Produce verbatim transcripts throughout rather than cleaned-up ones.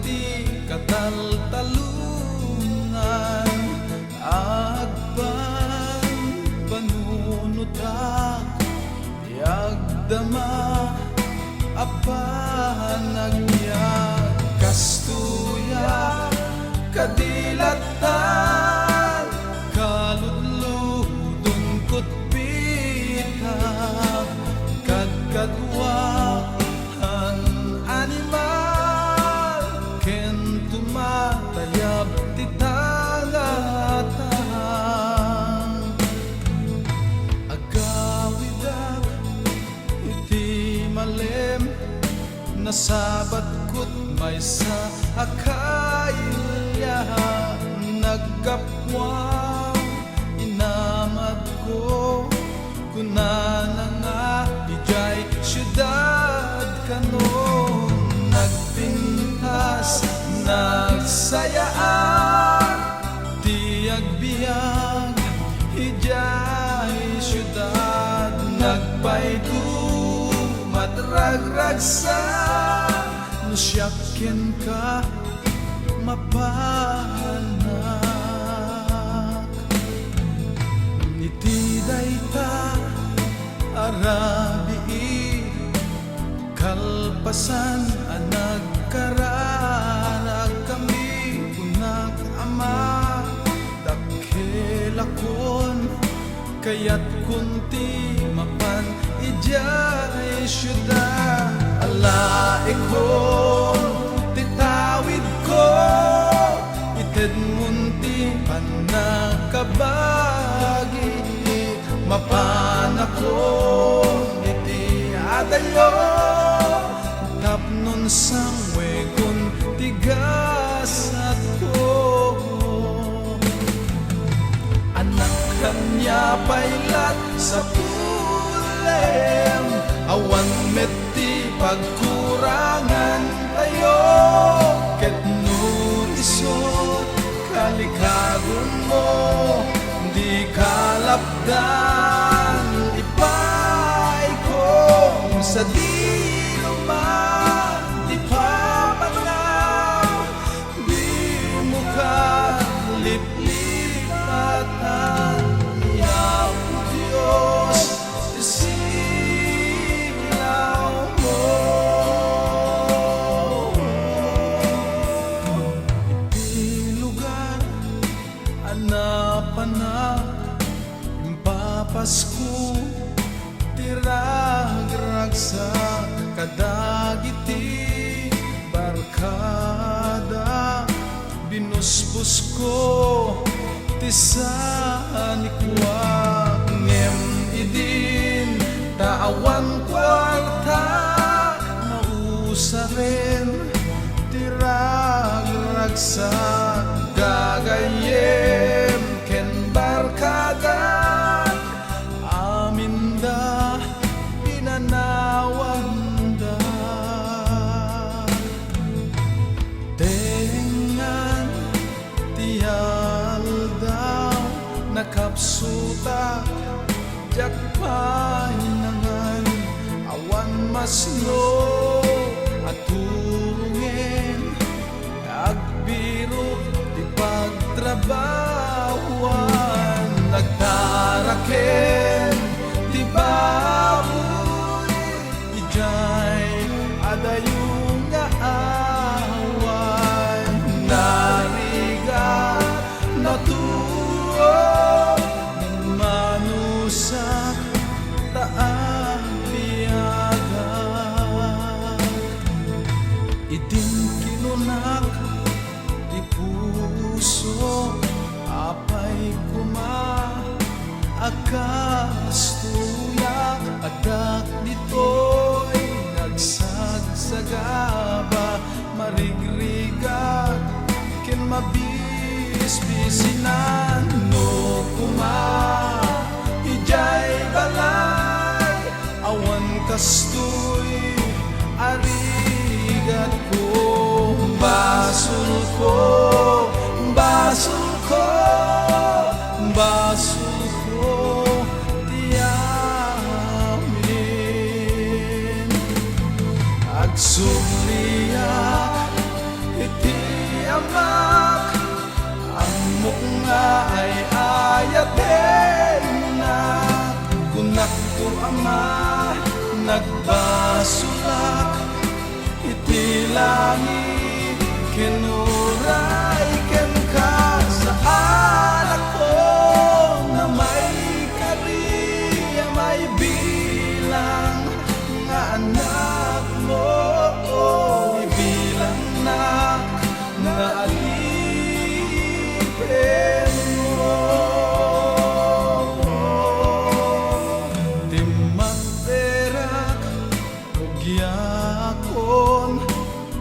ti kataltalungan, agbanbanunotak, agdama a panagbiag. Kastoy a kadilattan, kalutludon kutpitak, kadkaduak han animal ken tumatayab ti tangatang. Agawidak iti malem, nasabatkot maysa a kailya, naggapuak inamatko. Kunana nga idiay siudad kano, nagpintas, nagsayaat ti agbiag idiay siudad, nagpaydum, matragragsak, no siak kenka mapanak. Iti dayta a rabii, kalpasan a nagkararagkami, kunak, Ama, dakkelakon, kayatkon ti mapan idiay siudad. Alaekon ti tawidko, itedmon ti pannakabagi, mapanakon iti adayo, tapnon sangwekon ti gasatko. Anak, ania pay lat sapulem? Awan met ti pagkurangantayo, ket no isu kalikagumo, dika lapdan, ipaykom sadino man ti pamanaw. Dimo kaliplipatan, Apo Dios, ti silawmo. Iti lugar a napanak, impapasko ti ragragsak kadagiti barkada. Binusbosko ti sanikuak, ngem idin ta awan kuarta, mausaren ti ragragsak, gagayyem ken barkada. Aminda pinanawanda. Tengngan ti aldaw, nakapsutak, diak pay nangan, awan masno a turongen. Agbirok ti pagtrabahoan, nagtaraken ti baboy idiay adayo nga awan. Narigat, natuo, manusak, ta agbiagak. Idin kinunak ti puso, apay koma a kastoyak, addak ditoy nagsagsagaba, marigrigat ken mabisbisinan. No koma idiay balay, awan kastoy a rigatko. Basolko, basolko, basolko ti amin. Agsubliak Ay-ayatennak, kunakto, Ama, nagbasolak. Iti langit ken uray kenka, saanakon a maikari a maibilang nga anakmo, ibilangnak nga adipenmo. Timmakderak, rugiakon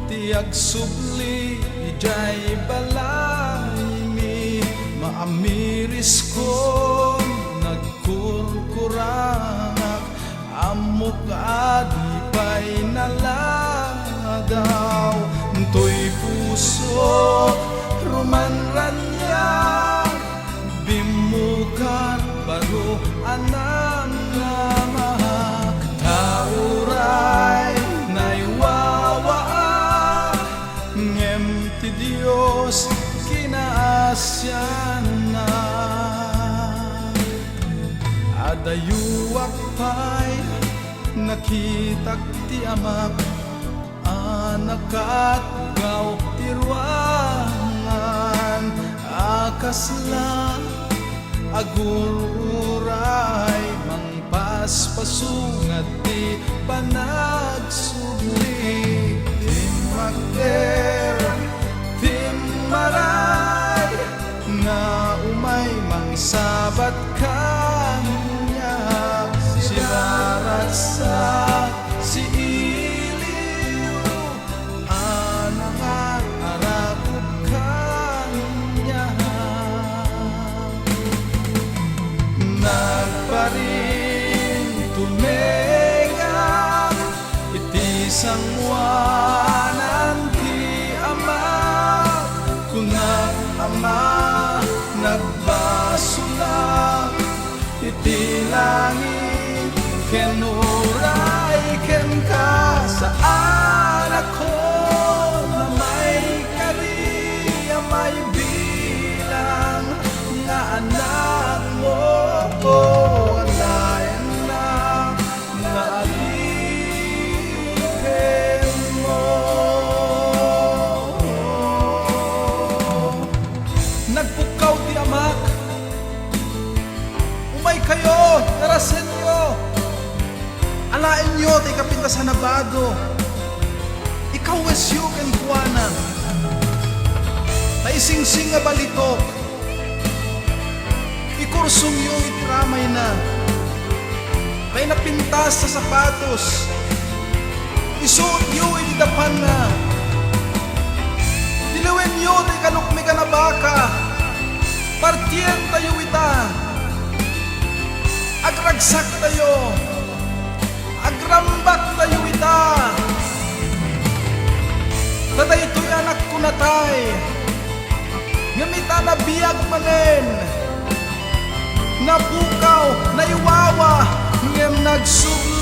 ti agsubli idiay balaymi, maamiriskon, nagkurkuranak, ammok a di pay naladaw. Toy pusok, rumanraniak, bimmukak, baro a namnamaak. Ta uray naiwawaak, ngem ti Dios kinaasiannak. Adayuak pay, nakitak ti Amak a nakatugaw ti ruangan a kasla agur-uray, mangpaspasungad ti panagsubli. Timmakder, timmaray, nga umay mangsabat kaniak, siraragsak, siiliw a nangarakop kaniak. Nagparintumengak iti sangoanan ti Ama, kunak, Ama, nagbasolak iti langit ken uray kenka, saanakon a maikari a maibilang nga anakmo, alaennak nga adipenmo. Nagpukkaw ti Amak. Umaykayo, narasenyo. Alaenyo ti kapintasan a bado. Ikawesyo kenkuana. Ta isingsing nga balitok. Ikursongyo iti ramayna. Tay napintas a sapatos, isuotyo iti dapanna. Tiliwenyo ti ikalukmegan a baka. Partientayo ita. Agragsaktayo. Agrambaktayo ita. Ta daytoy anakko natay. Ngem ita, nabiag manen. Napukaw, naiwawa, ngem nagsubli.